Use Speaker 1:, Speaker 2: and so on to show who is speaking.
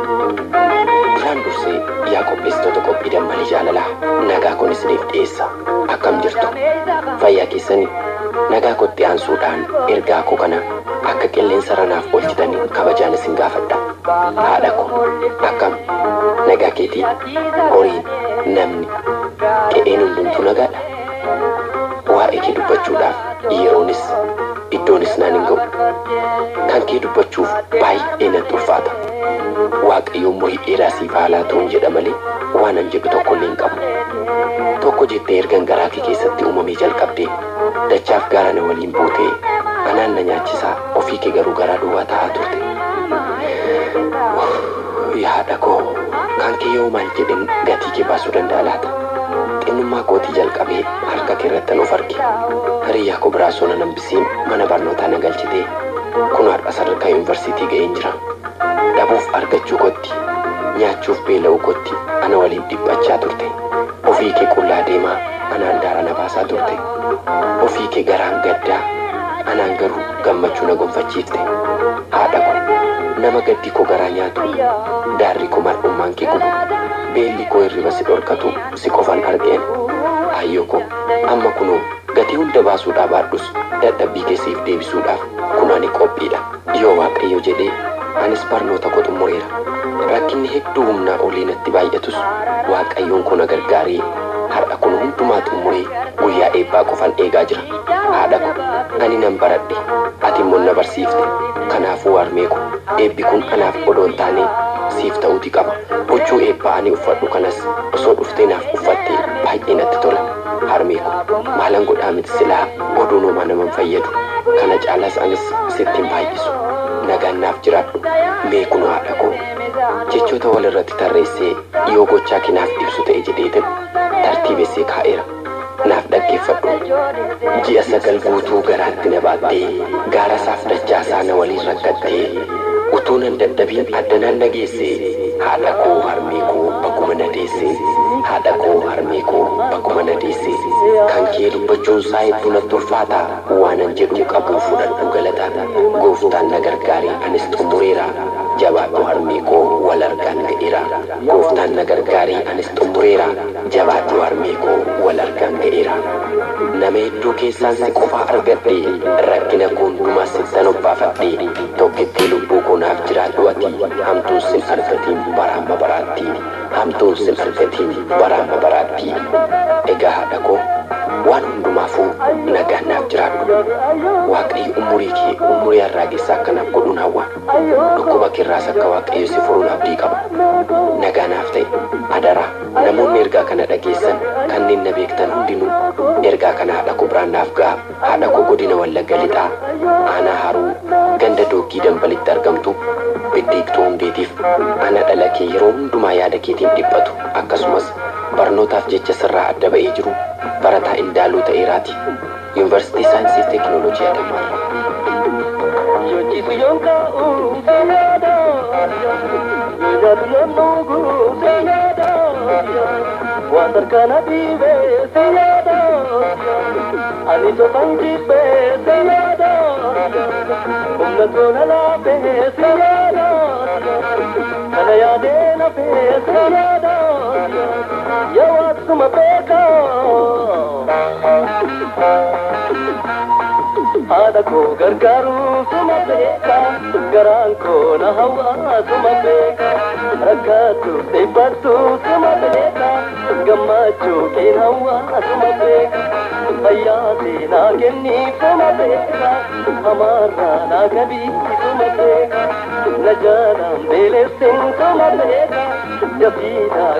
Speaker 1: Duraan dursee yaa qopheessitoota qophii dambalii jaalalaa, nagaa kun isiniif dhiyeessa. Akkam jirtu? Fayyaa keessanii? Nagaa kootti aansuudhaan ergaa koo kana akka qilleensa ranaaf oolchitanii kabajaan isin gaafadha. Haadha ko, akkam? Nagaa keetii? Horiin, namni, qe'een hundumtuu nagaadha. Waa'ee kee dubbachuudhaaf yeroonis iddoonis naan hin ga'u. Kan kee dubbachuuf baay'ee natti ulfaata. Waaqayyo umurii dheeraa siif haa laatuun jedha malee waan an jedhu tokkollee hin qabu. Tokko jettee ergan garaa kee keessatti uumamee jalqabdee dachaaf gaara na waliin buutee anaan na nyaachisaa ofii kee garuu garaa duwwaa taa'aa turte. Yaa haadha koo, kan kee yoo maal jedhin gatii kee baasuu danda'a laata? Xinnummaa kootii jalqabee harka kee irratti of arge. Hiriyyaa koo biraa osoo nan hambisiin mana barnootaa na galchitee kun har'a sadarkaa yuunivarsiitii ga'een jira. Dhabuuf argachuu kootti, nyaachuuf beela'uu kootti ana waliin dhiphachaa turte. Ofii kee qullaa deemaa anaan daara na baasaa turte. Ofii kee garaan gaddaa anaan garuu gammachuu na gonfachiifte. Haadha ko, nama gaddi koo garaa nyaatu, daarri koo mar'ummaan kee gubu, beelli koo hirriba si dhorkatu si qofan argeen. Ayyoo koo, amma kunoo gatii hunda baasuudhaa baadhus dadhabbii kee siif deebisuudhaaf kun ani qophiidha. Yoo Waaqayyo jedhee anis barnoota koo xumureera. Rakkinni hedduu humnaa olii natti baay'atus Waaqayyoon koo na gargaaree har'a kun hundumaa xumuree guyyaa eebbaa qofan eegaa jira. Haadha ko, ani nan baradhe, ati immoo na barsiifte. Kanaafuu harmee ko, eebbi kun anaaf odoo hin taane siif ta'uuti qaba. Huccuu eebbaa ani uffadhu kanas osoo dhuftee naaf uffattee baay'ee natti tola. Harmee ko, maalan godhaa miti silaa oduun homaa nama hin fayyadu. Kana caalaas anis sitti hin baay'isu. Nagaan naaf jiraadhu. Mee kunoo haadha koo, jechoota walirratti tarreessee yoo gochaa kee naaf ibsu ta'e jedheetin tartiibessee kaa'eera. Naaf dhaggeeffadhu. Ji'a 9 guutuu garaatti na baattee gaara isaaf dachaasaa na waliin rakkattee utuu nan dadhabiin addanaan na geesse. Haadha koo, harmee koo, bakkuma na deesse. Haadha koo, harmee koo, bakkuma na deesse. Kan kee dubbachuun isaa hedduu natti ulfaata. Waanan jedhu qabu fudhadhu galata. Gooftaan na gargaaree anis xumureera. Jabaadhu harmee koo, wal argaan ga'eera. Gooftaan na gargaaree anis xumureera. Jabaadhu harmee koo, wal argaan ga'eera. Nama hedduu keessaan si qofaa argadhe. Rakkina koo hundumaa sittan obbaafadhe. Tokkittii lubbuu koo naaf jiraadhu ati. Hamtuun sin argatiin bara amma baraatti. Hamtuun sin argatiin bara amma baraatti. Egaa haadha koo, waan hundumaafuu nagaan naaf jiraadhu. Waaqayyo umurii kee umurii harraagessaa akkanaaf godhuun hawwa. Dhukkuba keerraas akka Waaqayyo si furuun abdii qaba. Nagaa naaf ta'e. Adaraa namoonni ergaa kana dhageessan kanneen na beektan hundinuu ergaa kana haadha koo biraan naaf ga'a. Haadha koo godina Wallagga Lixaa aanaa Haruu ganda Dooggii Dambalitti argamtu Biddiiqtuu Hundeetiif ana dhala kee yeroo hundumaa yaada keetiin dhiphatu akkasumas barnootaaf jecha sirraa adda ba'ee jiru barataa Indaaluu Ta'eeraati. Yuunivarsiitii Saayinsii fi Teekinooloojii Adamaarraa.
Speaker 2: Yochisu yoon ka'u si yaada, yoo nyaatu yoon dhugu si yaada, waan harkaan dhiibee si yaada, ani sofan jibbee si yaada, humna tola laafee si yaada, kana yaadee nafee si yaada, yaa waaqsuma beekaa. Haadha koo gargaaruu suma beeka, garaan koo na hawwaa suma beeka, rakkaatu dhiphattu suma beeka, Gammachuu keen hawwaa suma beeka. Fayyaatee naa kenniif suma beeka. Hamaarraa naa qabii suma beeka. Na jaalaan beelessin suma beeka. Jabiidhaa.